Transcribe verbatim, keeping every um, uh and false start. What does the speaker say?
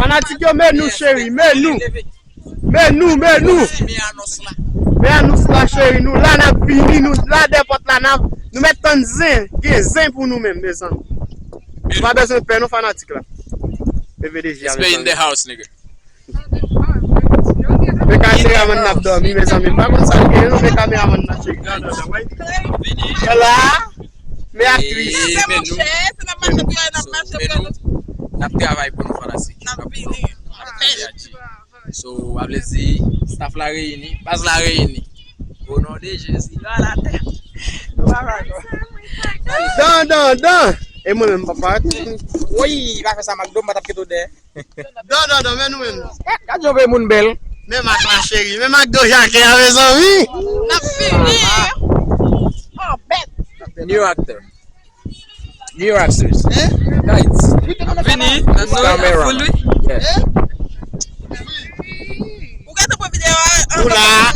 Fanatik yo, men nou, cheri, men nou. Men nou, men nou. Men anons la, cheri, nou la, n ap vini, nou la, dèyè pòt la, n ap, nou mèt tann zen, gen zen pou nou menm, mezanmi. Nou pa bezwen pè, non, fanatik la. P V D J a, mezanmi. Men kameramann nan ap dòmi, mezanmi. M pa konn sa l gen, non, men kameramann nan, cheri. Gade, gade, wè. Vini. Vini. Vini. Men aktris. Men nou. So, men nou. N ap travay pou nou, fanatik. N ap vini. So, a vle di, staff la reyini, baz la reyini. O non de Jezi, yo alatè. Dan, dan, dan. E mwen menm, papa. Woy, pa fè sa, Makdo, m pa t ap kite w dèyè. Dan, dan, dan, men nou menm. Gad, gad yon pe moun bèl. Men Mak la, cheri. Men Makdo Jacques a, mezanmi. N ap fini. Oh, bèt. New actor. New actors. Guys. N ap vini. Nan nou, n ap full, wi. Yes. Ou gade pou videyo a? Ou la.